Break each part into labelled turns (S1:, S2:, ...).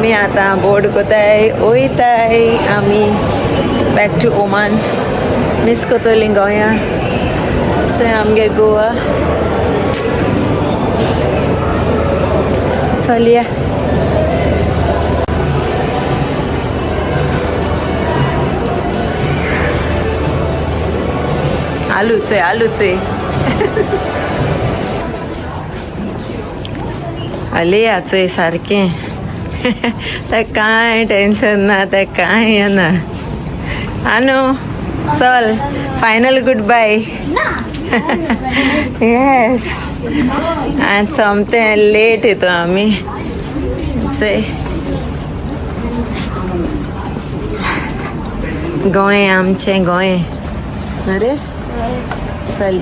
S1: आमी आतां बोर्ड कोताय वयताय आमी बॅक टू ओमान. मीस कोतोली गोंया. सो आमगे गोवा. चलया. आलूच आलूच. आलिया चोय सारकें. ते कांय टेन्शन ना, ते कांय ना. आनू चल फायनल गुड बाय. येस, आज सोमतें लेट येतो आमी. चोय गोंय आमचें गोंय. अरे चल.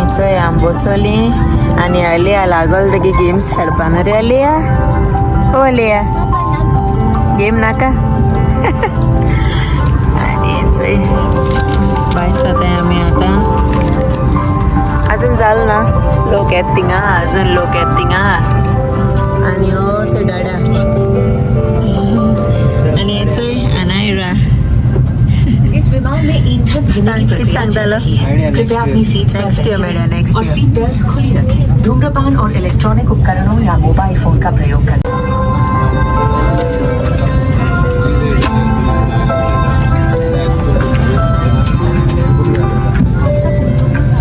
S1: चोय आम बसोली आनी अलिया लागल तेगे गेम्स खेळपा. न्हू रे अलिया? ओ अलिया, गेम नाका. आनी चोय भायर जाताय आमी आतां. अजून जाल ना, लोक येत थिंगा आहा, अजून लोक येत थिंगा आहा. आनी हो चोय डाडा आनी चोय अनायरा.
S2: इस विमान में ईंधन भरने की
S1: कित
S2: प्रक्रिया चल
S1: सांगतालो?
S2: रही है। कृपया अपनी सीट पर
S1: Next year,
S2: बैठे
S1: madam,
S2: रहें
S1: next
S2: और
S1: year.
S2: Seat belt खुली रखें। धूम्रपान और इलेक्ट्रॉनिक उपकरणों या मोबाइल फोन का प्रयोग करें।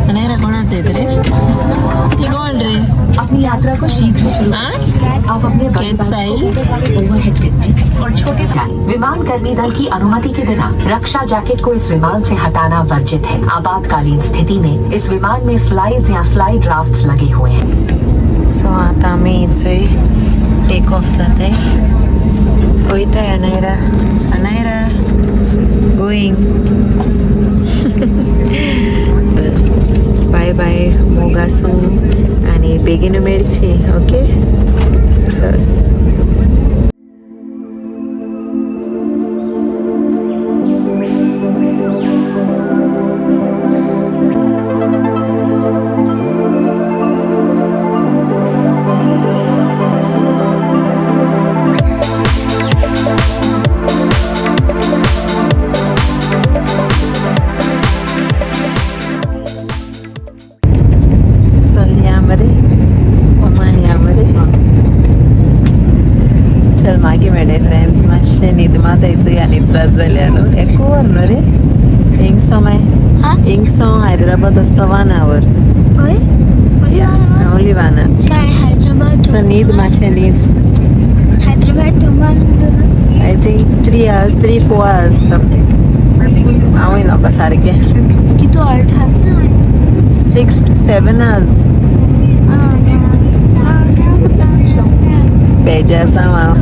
S1: अनायरा कोणाचो येत रे? ती कोण रे?
S2: अपनी यात्रा को शीघ्र शुरू
S1: हाँ?
S2: करें। आप अपने बड़ी
S1: कैद
S2: बैग
S1: साई?
S2: को ऊपर वाले ओवरहेड बिन में और छोटे विमान कर्मी दल की अनुमति के बिना रक्षा जैकेट को इस विमान से हटाना वर्जित है। आपातकालीन स्थिति में इस विमान में स्लाइड्स या स्लाइड राफ्ट्स लगे हुए हैं।
S1: सो आतां आमी चोय टेक ऑफ जाताय. वयताय अनायरा. अनायरा गोईंग. बाय बाय, मोग आसूं आनी बेगीन मेळची. ओके, चल. चल या मरे ओमान, या मरे. चल मागीर मेळ्ळे फ्रेंड्स. मातशें न्हीद मात चोया, न्हीद जात जाल्या न्हू. एक वर न्हू रे हिंगसो मागीर.
S3: हा?
S1: हिंगसो हैदराबाद वचपा 1 our.
S3: हय.
S1: Only 1 our.
S3: काय हैदराबाद?
S1: सो न्हीद मातशें न्हीद.
S3: Hyderabad Oman?
S1: I think 3 hours, 3-4 hours something. हांवूय नोको सारकें.
S3: कितू आठ हात ना?
S1: 6 to 7 hours. पेजे आसा हांव.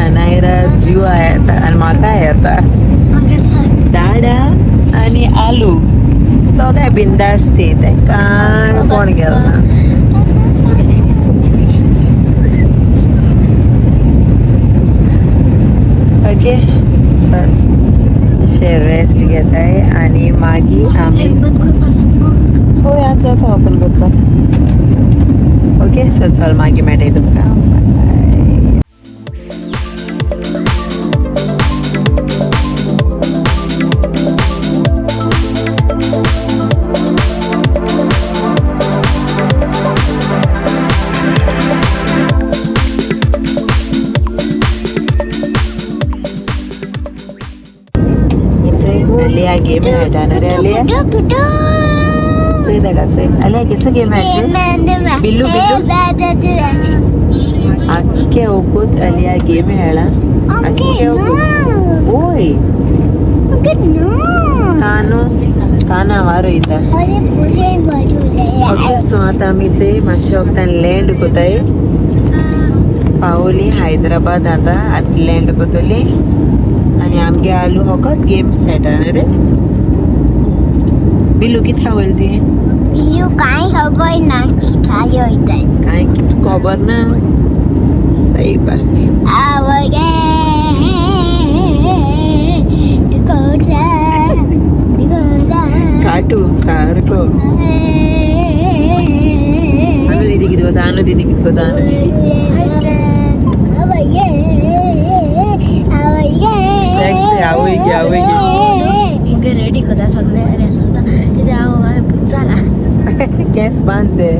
S1: अनायरा जीव येता आनी म्हाका येता. दाडा आनी आलू तो काय बिंदास ती, ते कांय कोण गेलो ना. ओके, चल मातशें रेस्ट घेताय आनी मागीर आमी हय आज जाता ओपन करपाक. ओके, सो चल मागीर मेळटा तुमकां. बाय. अलिया गेम खेळटा न्हू रे अलिया. चोय ताका चोय. अलिया कसो गेम खेळटा? बिल्लू बिल्लू आख्खे ओकूत अलिया गेम खेळा. आख्खे ओकूत. ओय कानू काना वारो येता. ओके सो आतां आमी चोय मातशें वखदान लँड कोताय. पावली हैदराबाद आतां आतां लँड कोतली आनी आमगे आलू फकत गेम्स खेळटा न्हू रे. बिलू कितें वयली ती?
S4: बिलू कांय खबर ना कित्याक वयता.
S1: कांय खबर ना सायबा. कार्टून सारको. अनु दीदी कितें कोता? अनु दीदी कितें कोता? अनु दीदी आवय गे आवय गे.
S3: मुगे रेडी कोता सगळे रेसलता कितें हांव पुचाला.
S1: केस बांद ते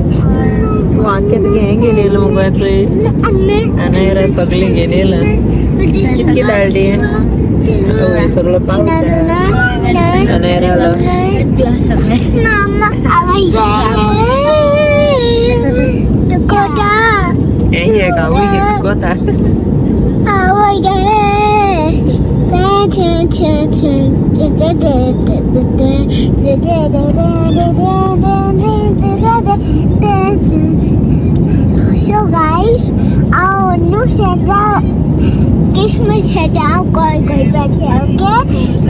S1: तूं आख्खे तुगे हें घेवन येयलो मुगो चोय. आनी सगळें घेवन येयलां. कितकी धाडली? हय सगळो पावच अनायरालो.
S3: सगळे
S1: हें घे आवय घे कोता.
S4: So guys, our new Santa Christmas Santa call करपाचे, okay?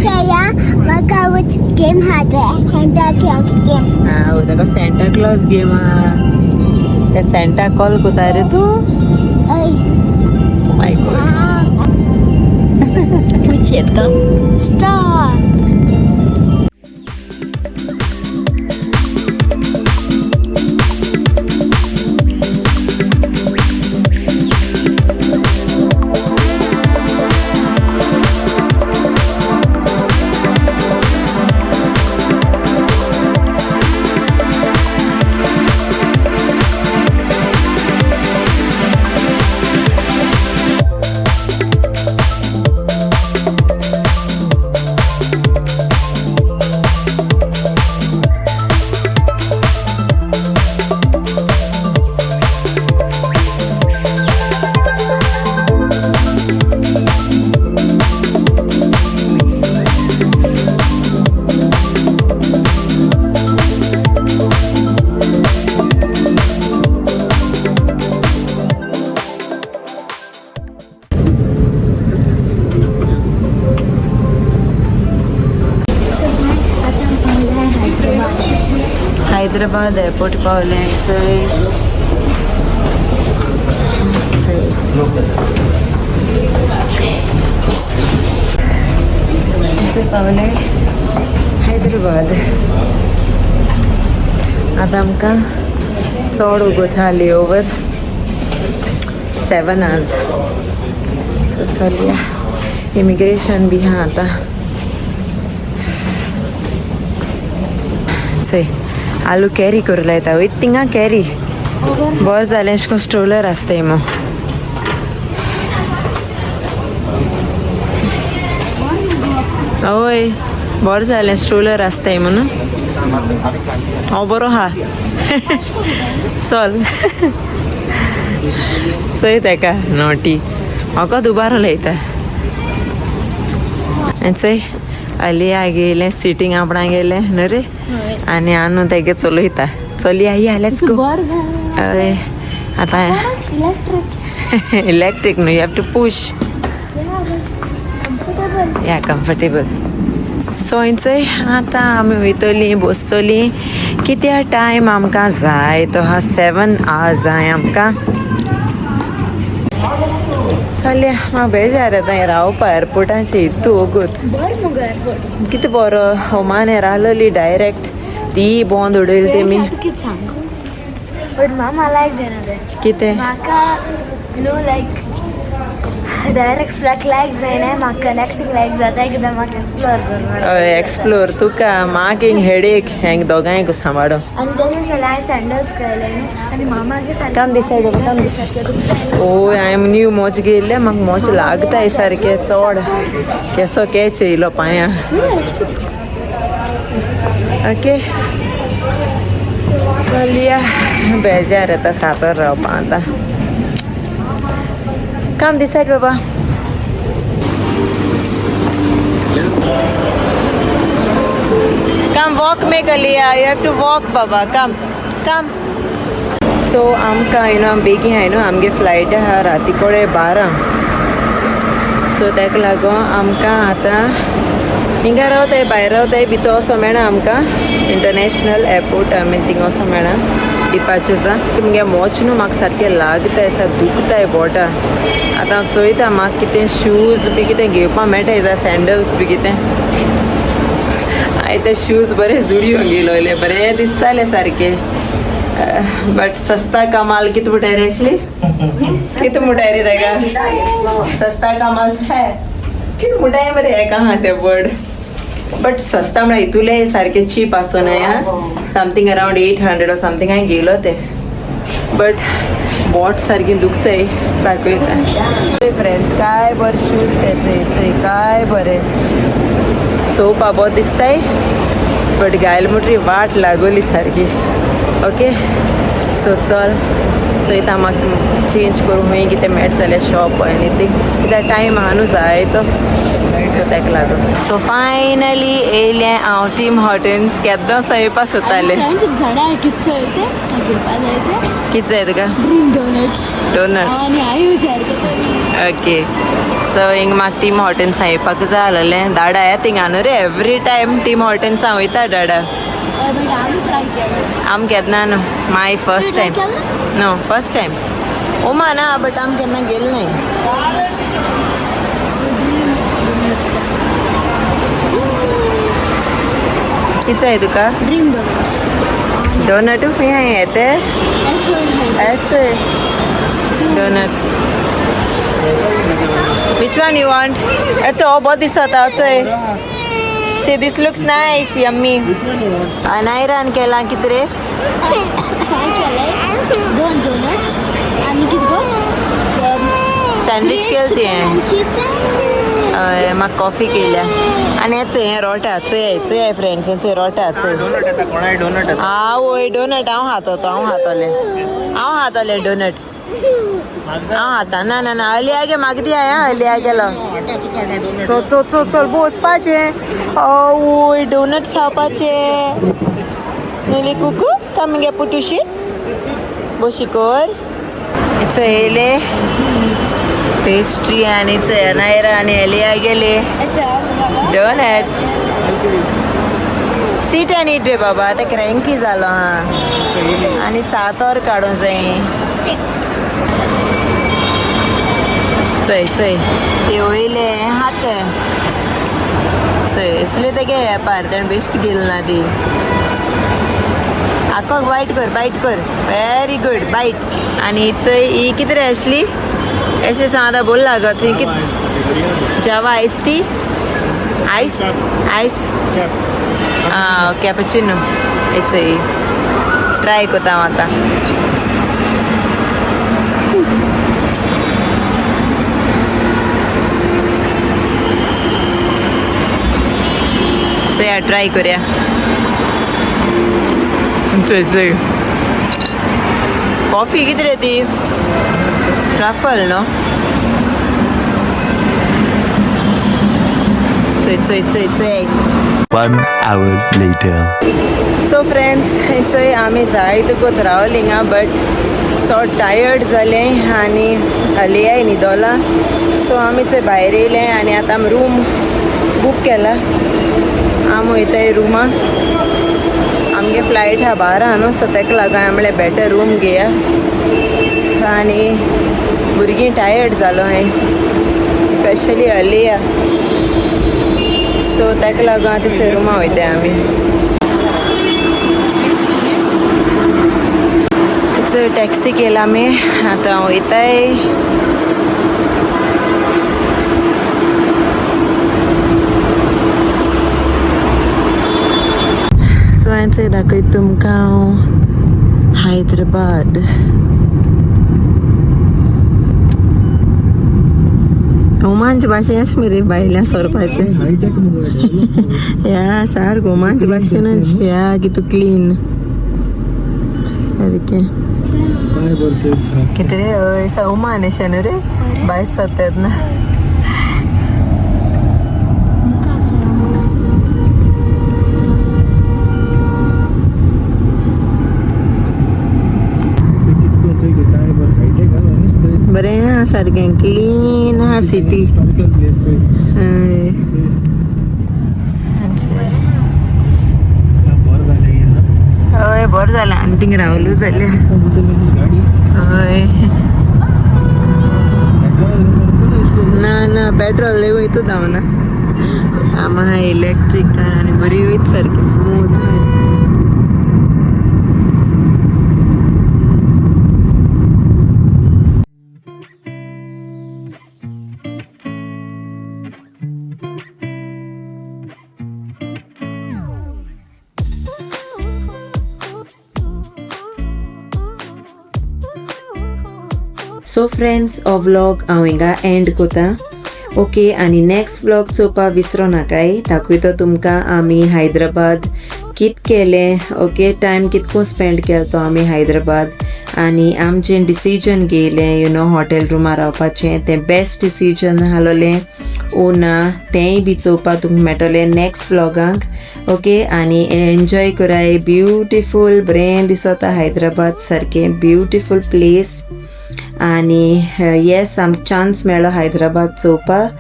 S4: चया म्हाका गेम आहा Santa Claus game.
S1: हां ताका सँटा क्लॉज गेम आहा. ते सँटा कॉल कोता रे तूं? My God.
S3: Star.
S1: Hyderabad airport पावलें चोय. चोय पावलें हैदराबाद. आतां आमकां चड वगत लेओवर 7 hours. सो चलया इमिग्रेशन बी आहा आतां. चोय आलू कॅरी करूं लायता वयता थिंगा कॅरी. बरें जालें अशें करून स्ट्रोलर आसताय मू. हय बरें जालें स्ट्रोलर आसताय म्हणून. हांव बरो आहा. चल चोय तेका नोटी म्हाका दुबारो लायता. आनी चोय अलिया गेलें सिटींग आपणाक गेलें न्हू रे. आनी आनू तेगे चलयता. चलया या let's go. हय आतां इलेक्ट्रीक न्हू, you have to push. Yeah comfortable. So चोय आतां आमी वयतलीं बसतलीं. कित्या टायम आमकां जाय तो आहा 7 hours जाय आमकां. चलया म्हाका बेजार येता हें रावपा एअरपोर्टाचेर इतू वगत. कितें बरो ओमान एअर आहलोली डायरेक्ट ती बंद उडयली तेमी. कितें
S3: म्हाका न्हू लायक डायरेक्ट फ्लॅट लायक जायना, म्हाका कनेक्टींग लायक जाता कित्याक म्हाका एक्सप्लोर करपाक.
S1: हय एक्सप्लोर तुका म्हाका एक हेडेक हेंक दोगांयक सांबाळो.
S3: आनी तशें जाल्यार हांवें सँडल्स केले न्हू आनी मामागे सारकें.
S1: Come this side, come this side. ओय हांवें न्यू मोज घेयल्ले म्हाका मोज लागताय सारकें चड. केसो कॅच येयलो पांया. ओके चलया, बेजार येता 7 वर रावपा आतां. कम this side बाबा. Come walk me Aliya, you have to walk Baba, come come. So आमकां you know बेगीन हाय न्हू, आमगे फ्लायट आहा राती कडेन 12. सो ताका लागून आमकां आतां हिंगा रावताय, भायर रावताय, भितर वचों मेळना आमकां. इंटरनॅशनल एअरपोर्ट I mean थिंगा वचों मेळना डिपार्चर्सा. मुगे मोच न्हू म्हाका सारकें लागताय, सा दुखताय बोटां. आतां हांव चोयता म्हाका कितें शूज बी कितें घेवपाक मेळटाय जाल्यार, सँडल्स बी कितें. हांवें ते शूज बरे जुडियो घेयलोले, बरे दिसताले सारके, बट सस्ता का माल कित मुटाय रे आसली, कित मुटाय रे ताका, सस्ता का माल है कित मुटाय मरे हें कहा ते वर्ड. बट सस्ता म्हळ्यार हितूले सारके चीप आसना या, समथींग अरावंड 800 ऑर समथींग हांवें घेयलो ते, बट बोट सारकी दुखतय. दाखयता फ्रेंड्स काय बरे शूज तेचे, चोय काय बरे चोवपा बरो दिसताय, बट घायल म्हणटरी वाट लागोली सारकी. ओके सो चल चोयता म्हाका चेंज करूं खंय कितें मेळटा जाल्यार शॉप एनीथींग, कित्याक टायम आहा न्हू जाय तो, सो ताका लागून. सो फायनली येयलें हांव टीम हॉटेल्स, केद्दां येवपा सोदतालें.
S3: झाडां कितें चोयते घेवपा जाय ते.
S1: कितें जाय तुका?
S3: Dream donuts.
S1: Donuts.
S3: आनी हांव विचार करता.
S1: ओके सो हिंग म्हाका टीम हॉटेल्स येवपाक जाय आसलेलें. डाडा येता थिंगा न्हू रे, एवरी टायम टीम हॉटेल्सां वयता डाडा.
S3: बट आमी ट्राय केला?
S1: आम केन्ना न्हू, my first time. No, first time Uma ना, बट आम केन्ना गेल नाय.
S3: डोनट्स.
S1: कितें जाय तुका?
S3: Dream donuts.
S1: Donut खंय येते? चोय donuts. Which one you want? It's all about this. See, this looks nice, yummy. अनायरान केला किती रे?
S3: हांवें केलें दोन डोनट्स आनी कितें गो?
S1: सँडवीच केली ती.
S4: चीज.
S1: हय, म्हाका कॉफी केल्या. आनी हें चोय, हें रोटा चोय, चोय फ्रेंड्स, चोय रोटा चोय.
S5: डोनट येता कोणाय डोनट येता.
S1: आवय, डोनट हांव खातो तो, हांव खातोलें, हांव खातोलें डोनट हांव खाता. ना ना ना, अलिया गे, म्हाका दी आया अलिया गेलो. चल चल चल चल, बसपाचें. आवय, डोनट्स खावपाचे. नुली कुकू कम गे पुटुशी, बशी कर. चोय येयले पेस्ट्री आनी चोय अनायरा आनी एलिया गेले डोनट्स. सीट आनी it रे बाबा, आतां क्रँकी जालो हा. आनी 7 वर काडूंक जाय. चोय चोय, ते वयले हात चोय, इसले तेगे वेपार तेणें बेश्ट गेल ना ती. आकोक बायट कर, बायट कर, व्हेरी गुड बायट. आनी चोय ही कितें रे एशली, एशली सांग आतां बोल लागो थंय कितें, Java ice tea, ice ice आं कॅपचिनो. चोय ट्राय करता हांव आतां. सो या ट्राय करूया. चोय चोय, कॉफी कितें रे ती, ट्रफल न्हू. चोय चोय चोय चोय.
S6: One hour later.
S1: So friends, चोय आमी जायत रावली हिंगा, बट चड टायर्ड जालें आनी अलियाय न्हिदोलां. सो आमी चोय भायर येयले आनी आतां आमी रूम बूक केला. आमी वयताय रुमा. आमगे फ्लायट आहा 12 न्हू, सो ताका लागून हांवें म्हणलें बेटर रूम घेया. आनी भुरगीं टायर्ड जालो हांवें, स्पेशली अलिया. सो ताका लागून आतां थंय रुमा वयताय आमी. चोय टॅक्सी केला आमी, आतां वयताय. सो हांवें चोय दाखयता तुमकां हांव हैदराबाद. ओमानचे भाशेन मरे भायल्या सोरपाचें.
S5: हायटेक मुगो.
S1: या, सारको ओमानचे भाशेनच. या, कितू क्लीन सारकें.
S5: काय बरं.
S1: कितें रे, हय, ओमान अशें न्हू रे, भायर सरतात ना.
S3: मुखाचे आमकां रस्ते.
S5: कितको काय बरं हायटेक हा नुसतं.
S1: बरें आहा, सारकें क्लीन आहा सिटी.
S5: Historical place.
S1: हय.
S5: बरं झालं हे ना.
S1: हय, बरें जालें आनी थिंग रावलो जाल्यार.
S5: गाडी.
S1: हय. ना ना, पेट्रोल वयतूच हांव ना. आमा इलेक्ट्रीक कार आनी बरी वयता सारकी स्मूथ. सो फ्रेंड्स, हो व्लॉग हांव हिंगा एंड कोता, ओके. आनी नेक्स्ट व्लॉग चोवपा विसरो नाकाय. दाखयतो तुमकां आमी हैदराबाद कित केलें, ओके, टायम कितको स्पेंड केलो तो आमी हैदराबाद आनी आमचें डिसिजन घेयलें हॉटेल रुमार रावपाचें, तें बेस्ट डिसिजन आसलोलें ओ ना, तेंय बी चोवपाक तुमकां मेळटलें नेक्स्ट व्लॉगांक, ओके. आनी एन्जॉय कराय. ब्युटिफूल, बरें दिसता हैदराबाद, सारकें ब्युटिफूल प्लेस. आनी येस, आमकां चान्स मेळ्ळो हैदराबाद चोवपाक.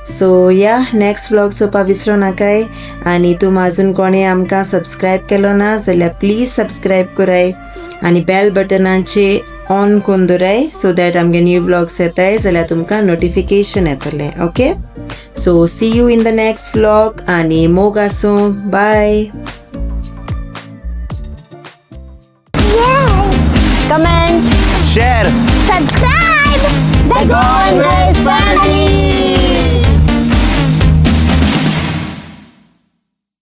S1: सो या, नेक्स्ट व्लॉग चोवपाक विसरो नाकाय. आनी तूं अजून कोणें आमकां सबस्क्रायब केलो ना जाल्यार प्लीज सबस्क्रायब कराय आनी बेल बटनाचे ऑन करून दवराय, सो that आमगे न्यू व्लॉग्स येताय जाल्यार तुमकां नोटिफिकेशन येतलें. Okay, so see you in the next vlog आनी मोग आसूं. बाय.
S4: Comment,
S6: Share.
S4: Subscribe, the Golden